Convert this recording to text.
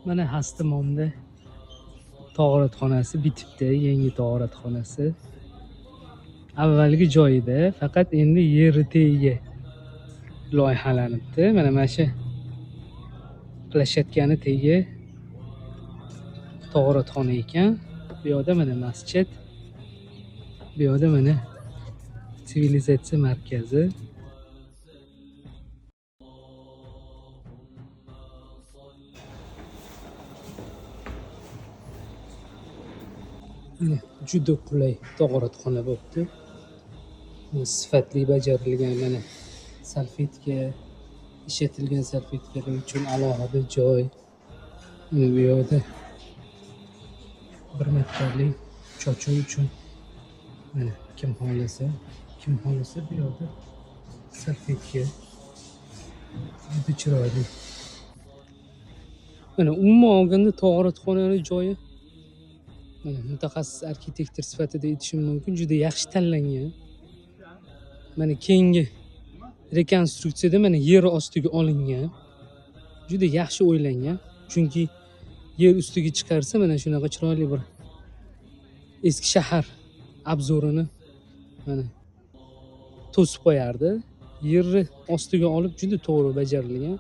Mana Hastimomda tog'oratxonasi bitibdi, yangi tog'oratxonasi. Avvalgi joyida, faqat endi yeri tagiga loyihalanibdi. Mana shu plashatkani tagi tog'oratxona ekan. Bu yoqda mana masjid. Bu yoqda mana sivilizatsiya markazi. Mana juda qulay tog'oratxona bo'pti. Sifatli bajarilgan, mana salfetka, ishlatilgan salfetkalar uchun alohida joy. Mana bu yoqda bir martalik chochuv uchun mana kim xohlasa bu yoqda salfetka juda chiroyli. Mana umuman olganda tog'oratxonani joyi mana mutaxassis arxitektor sifatida aytishim mumkin, juda yaxshi tanlangan. Mana keyingi rekonstruksiyada mana yer ostiga olingan. Juda yaxshi o'ylangan. Chunki yer ustiga chiqarsa mana shunaqa chiroyli bir eski shahar obzorini mana to'sib qo'yardi. Yerni ostiga olib juda to'g'ri bajarilgan.